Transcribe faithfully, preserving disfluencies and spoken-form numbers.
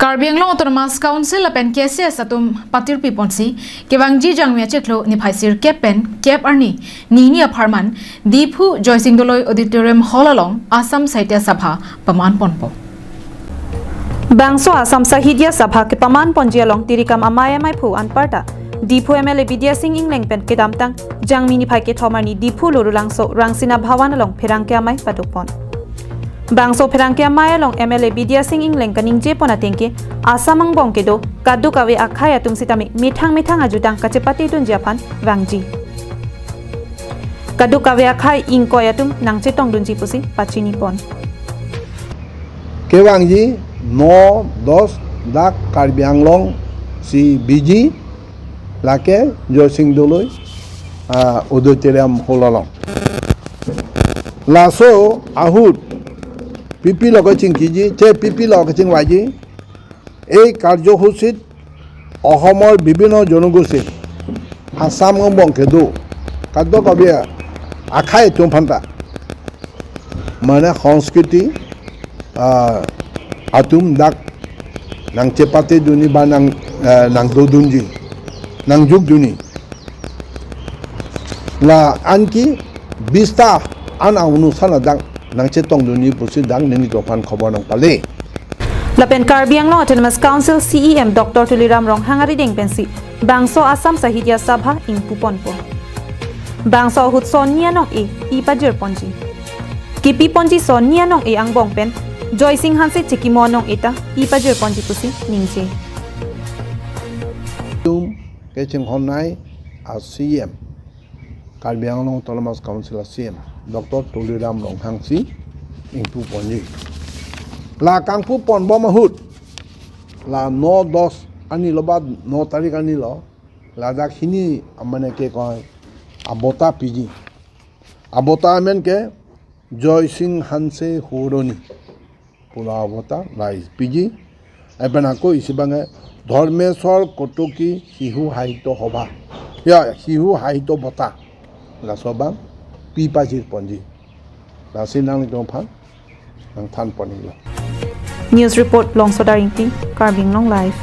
Karbi Anglong Autonomous Council lapen K C S atum patirpi ponsi kevangji Jangmi achiklo niphai sirkep pen kep arni nini apharman Diphu Joysing Doloi Auditorium Hall along Assam Sahitya Sabha paman ponpo. Bangso Assam Sahitya Sabha kepaman ponji along tirikam amei amaiphu anparta Diphu M L A Bidya Sing Engleng pen kedamtang Jangmi niphai kethom arni Diphu Lorulangso Rangsina Bhawan along pherangke amei padopon. Bangso pherangke amei along M L A Bidya Sing Engleng kaningje pon ateng ke Assam angbong kedo kadokave akhei atum sitame methang methang ajutang kachepate dunji aphan vangji. Kadokave akhei ingkoi atum nangchetong dunji pusi pachini pon. Kevangji no dos dak Karbi Anglong si biji lake Joysing Doloi ah, Auditorium Hall along. Laso ahut P P lo kachingkiji, che P P lo kachingvaiji, ei karjosuchit Ohomor bibhinno jonogosti, Assam angbong kedo kadokave akhei atum aphanta mane sangskriti ah, atum dak nangchepate dunji ba nang ah, nangdodunji, nangjukdunji. La anke bista an aunusana dak nangchetong dunji pusi dak nelitum aphan khobor nangpale. Lapen Karbi Anglong Autonomous Council C E M Doctor Tuliram Ronghang arideng pensi bangso Assam Sahitya Sabha ingpu ponpo. Bangso ahut sonni anong-e pi pajir ponji. Kepi ponji sonni anong-e angbong pen Joysing Hanse chekimo anong-e ta pi pajir ponji pusi ningje. Tum kechinghonnei a C M, Karbi Anglong Autonomous Council a C M Doctor Tuliram Ronghang si ingpu ponji. La kangpu ponbom ahut la no dos arni lo ba no tarik arni lo ladak hini amane ke koi abota piji. Abota amen ke Joysing Hanse Huroni pula abota lai piji. Epen ako isi bangke Dharmeswar Kotoki Sihu Sahitya Sabha, ya Sihu Sahitya Bota, laso abang pi pajir ponji. Lasi nanglitum aphan nangthan ponji lo. News report Longsodar Ingti, Karbi Anglong Live.